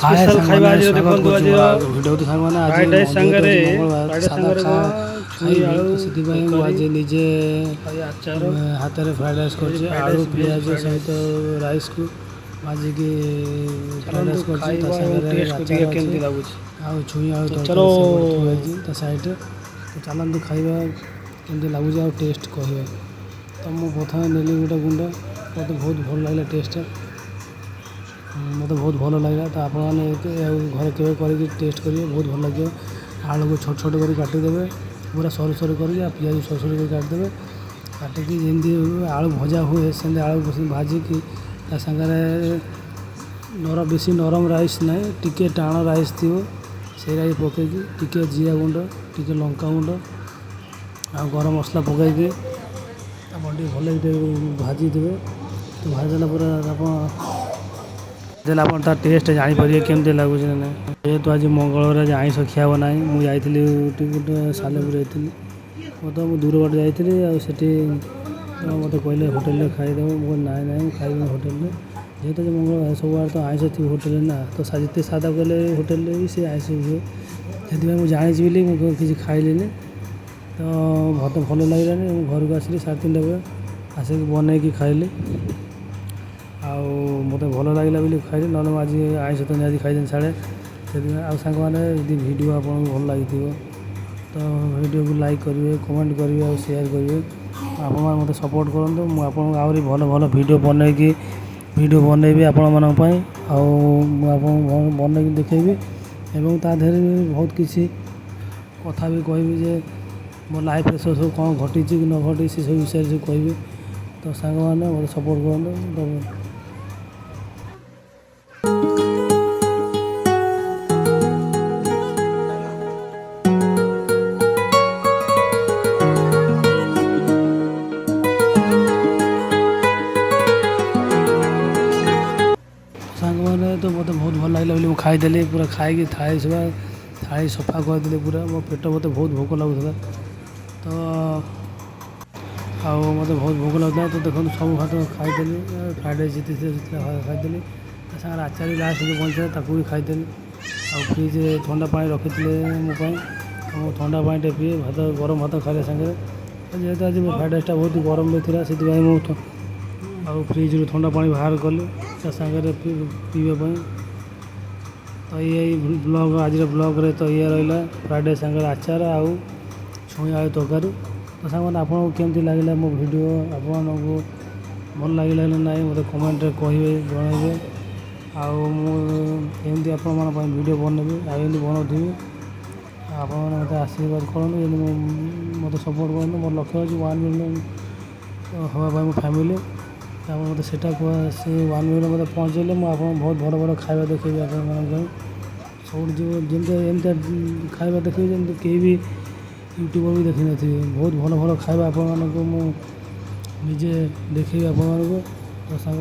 ହାଏ special ଖାଇବା ସାଙ୍ଗମାନେ, ଆଜିର ସ୍ୱାଗତ ଦେଖନ୍ତୁ କରୁଛି ଆଜିର ମୋର ଆଉ ଭିଡ଼ିଓ। ତ ସାଙ୍ଗମାନେ, ଆଜି ଫ୍ରାଏଡ୍ ରାଇସ୍ ଯେହେତୁ ସାଙ୍ଗରେ ଆଜି ମଙ୍ଗଳବାର, ଫ୍ରାଏଡ୍ ରାଇସ୍ ସାଧା ସାଙ୍ଗରେ ଖା କଣ ଛୁଇଁ ଖାଇବି। ଆଳୁ ତ ସେଥିପାଇଁ ମୁଁ ତରକାରୀ ଆଜି ନିଜେ ଆଉ ଆଚାର। ହାତରେ ଫ୍ରାଏଡ଼୍ ରାଇସ୍ ଆଜି କରିଛି। ଫ୍ରାଏଡ୍ ଆଳୁ ରାଇସ୍, ଭେଜ୍ ପିଆଜ ଫ୍ରାଏଡ୍ ସହିତ ରାଇସ୍। ରାଇସ୍କୁ ଭାଜିକି ଫ୍ରାଏଡ଼୍ ଚାଲନ୍ତୁ ରାଇସ୍ କରିଛି। ତା ଖାଇବା ଏବଂ ସାଙ୍ଗରେ ଟେଷ୍ଟ ଆଚାର କରିବା ଅଛି କେମିତି ଲାଗୁଛି। ଆଉ ଛୁଇଁ ଆଳୁ ତ ତରକାରୀ ଚଲୋ। ସେପଟେ ଥୁଆ ହେଇଛି ତା ସାଇଡ଼୍ରେ। ତ ଚାଲନ୍ତୁ ଖାଇବା, କେମିତି ଲାଗୁଛି ଆଉ ଟେଷ୍ଟ କହିବା। ତ ମୁଁ ପ୍ରଥମେ ନେଲି ଗୋଟେ ଗୁଣ୍ଡ। ମୋତେ ବହୁତ ଭଲ ଲାଗିଲା ଟେଷ୍ଟଟା, ମୋତେ ବହୁତ ଭଲ ଲାଗିଲା। ତ ଆପଣମାନେ ଆଉ ଘରେ କେବେ କରିକି ଟେଷ୍ଟ କରିବେ, ବହୁତ ଭଲ ଲାଗିବ। ଆଳୁକୁ ଛୋଟ ଛୋଟ କରି କାଟିଦେବେ ପୁରା ସରୁ ସରୁ କରିକି, ଆଉ ପିଆଜ ସରୁ ସରୁ କରି କାଟିଦେବେ। କାଟିକି ଯେମିତି ଆଳୁ ଭଜା ହୁଏ, ସେମିତି ଆଳୁ ଭାଜିକି ତା ସାଙ୍ଗରେ ବେଶୀ ନରମ ରାଇସ୍ ନାହିଁ, ଟିକେ ଟାଣ ରାଇସ୍ ଥିବ, ସେଇ ରାଇସ୍ ପକାଇକି ଟିକେ ଜିରା ଗୁଣ୍ଡ, ଟିକେ ଲଙ୍କା ଗୁଣ୍ଡ ଆଉ ଗରମ ମସଲା ପକାଇକି ଆପଣ ଟିକେ ଭଲକି ଟିକେ ଭାଜିଦେବେ। ତ ଭାଜିଦେଲା ପରେ ଆପଣ ଦେଲେ ଆପଣ ତା ଟେଷ୍ଟ ଜାଣିପାରିବେ କେମିତି ଲାଗୁଛି ନା ନାହିଁ। ଯେହେତୁ ଆଜି ମଙ୍ଗଳବାର, ଆଜି ଆଇଁଷ ଖିଆ ହେବ ନାହିଁ। ମୁଁ ଯାଇଥିଲି ଗୋଟେ ସାଲେପୁର ଯାଇଥିଲି। ତ ମୁଁ ଦୂର ବାଟ ଯାଇଥିଲି ଆଉ ସେଠି ତ ମୋତେ କହିଲେ ହୋଟେଲରେ ଖାଇଦେବ। ମୁଁ କହିଲି, ନାଇଁ ନାଇଁ, ମୁଁ ଖାଇବିନି ହୋଟେଲରେ। ଯେହେତୁ ଆଜି ମଙ୍ଗଳବାର, ସବୁଆଡ଼େ ତ ଆଇଁଷ ଥିବ ହୋଟେଲରେ ନା। ତ ଯେତେ ସାଧା କଲେ ହୋଟେଲରେ ବି ସେ ଆଇଁଷ ହୁଏ। ସେଥିପାଇଁ ମୁଁ ଜାଣିଛି ବୋଲି ମୁଁ କିଛି ଖାଇଲିନି। ତ ମୋତେ ଭଲ ଲାଗିଲାନି। ମୁଁ ଘରକୁ ଆସିଲି 3:30 ବେଳେ, ଆସିକି ବନେଇକି ଖାଇଲି ଆଉ ମୋତେ ଭଲ ଲାଗିଲା ବୋଲି ଖାଇଲି। ନହେଲେ ମୁଁ ଆଜି ଆଇଁଷ ତ ନିହାତି ଖାଇଥାନ୍ତି ସାଢ଼େ। ସେଥିପାଇଁ ଆଉ ସାଙ୍ଗମାନେ, ଯଦି ଭିଡ଼ିଓ ଆପଣଙ୍କୁ ଭଲ ଲାଗିଥିବ, ତ ଭିଡ଼ିଓକୁ ଲାଇକ୍ କରିବେ, କମେଣ୍ଟ କରିବେ ଆଉ ସେୟାର କରିବେ। ଆପଣମାନେ ମୋତେ ସପୋର୍ଟ କରନ୍ତୁ, ମୁଁ ଆପଣଙ୍କୁ ଆହୁରି ଭଲ ଭଲ ଭିଡ଼ିଓ ବନେଇକି ଭିଡ଼ିଓ ବନେଇବି ଆପଣମାନଙ୍କ ପାଇଁ। ଆଉ ମୁଁ ଆପଣଙ୍କୁ ବନେଇକି ଦେଖେଇବି ଏବଂ ତା ଦେହରେ ବି ବହୁତ କିଛି କଥା ବି କହିବି ଯେ ମୋ ଲାଇଫ୍ରେ ସେ ସବୁ କ'ଣ ଘଟିଛି କି ନ ଘଟିଛି, ସେସବୁ ବିଷୟରେ ସବୁ କହିବି। ତ ସାଙ୍ଗମାନେ, ମୋତେ ସପୋର୍ଟ କରନ୍ତୁ। ତ ସାଙ୍ଗମାନେ, ତ ମୋତେ ବହୁତ ଭଲ ଲାଗିଲା ବୋଲି ମୁଁ ଖାଇଦେଲି ପୁରା। ଖାଇକି ଥାଳି ସଫା ଥାଳି ସଫା କରିଦେଲି ପୁରା। ମୋ ପେଟ, ମୋତେ ବହୁତ ଭୋକ ଲାଗୁଥିଲା ତ, ଆଉ ମୋତେ ବହୁତ ଭୋକ ଲାଗୁଥିଲା। ତ ଦେଖନ୍ତୁ, ସବୁ ଭାତ ଖାଇଦେଲି। ଫ୍ରାଏଡ଼୍ ରାଇସ୍ ଯେତେ ଥିଲା ସେତେ ଖାଇଦେଲି। ତା ସାଙ୍ଗରେ ଆଚାର ବି ଲାଷ୍ଟ ଯେଉଁ ବଞ୍ଚିଥିଲା, ତାକୁ ବି ଖାଇଦେଲି। ଆଉ ଫ୍ରିଜ୍ରେ ଥଣ୍ଡା ପାଣି ରଖିଥିଲେ ମୋ ପାଇଁ, ତ ମୁଁ ଥଣ୍ଡା ପାଣିଟେ ପିଏ ଭାତ, ଗରମ ଭାତ ଖାଇଲା ସାଙ୍ଗରେ। ଯେହେତୁ ଆଜି ମୋ ଫ୍ରାଏଡ଼୍ ରାଇସ୍ଟା ବହୁତ ଗରମ ବି ଥିଲା, ସେଥିପାଇଁ ମୁଁ ଆଉ ଫ୍ରିଜ୍ରୁ ଥଣ୍ଡା ପାଣି ବାହାର କଲି ତା ସାଙ୍ଗରେ ପିଇବା ପାଇଁ। ତ ଇଏ ବ୍ଲଗ୍, ଆଜିର ବ୍ଲଗ୍ରେ ତ ଇଏ ରହିଲା ଫ୍ରାଏଡ଼୍ ରାଇସ୍ ସାଙ୍ଗରେ ଆଚାର ଆଉ ଛୁଇଁ ଆଳୁ ତରକାରୀ। ତ ସାଙ୍ଗମାନେ, ଆପଣଙ୍କୁ କେମିତି ଲାଗିଲା ମୋ ଭିଡ଼ିଓ? ଆପଣମାନଙ୍କୁ ଭଲ ଲାଗିଲା ନା ନାହିଁ, ମୋତେ କମେଣ୍ଟରେ କହିବେ, ଜଣାଇବେ। ଆଉ ମୁଁ ଏମିତି ଆପଣମାନଙ୍କ ପାଇଁ ଭିଡ଼ିଓ ବନେଇବି ଆଉ ଏମିତି ବନଉଥିବି। ଆପଣମାନେ ମୋତେ ଆଶୀର୍ବାଦ କରନ୍ତୁ, ଯେମିତି ମୁଁ ମୋତେ ସପୋର୍ଟ କରନ୍ତୁ। ମୋର ଲକ୍ଷ୍ୟ ଅଛି 1 ମିଲିୟନ୍ ହେବା ପାଇଁ ମୋ ଫ୍ୟାମିଲି। ଆପଣ ମୋତେ ସେଇଟା ସେ 1 ମିଲିୟନ୍ ମୋତେ ପହଞ୍ଚେଇଲେ ମୁଁ ଆପଣଙ୍କୁ ବହୁତ ଭଲ ଭଲ ଖାଇବା ଦେଖେଇବି ଆପଣମାନଙ୍କ ପାଇଁ। ସବୁଠି ଯିବ ଯେମିତି ଏମିତିଆ ଖାଇବା ଦେଖେଇବି ଯେମିତି କେହି ବି ୟୁଟ୍ୟୁବର୍ ବି ଦେଖିନଥିବେ। ବହୁତ ଭଲ ଭଲ ଖାଇବା ଆପଣମାନଙ୍କୁ ମୁଁ ନିଜେ ଦେଖେଇବି ଆପଣମାନଙ୍କୁ। ତ ସାଙ୍ଗ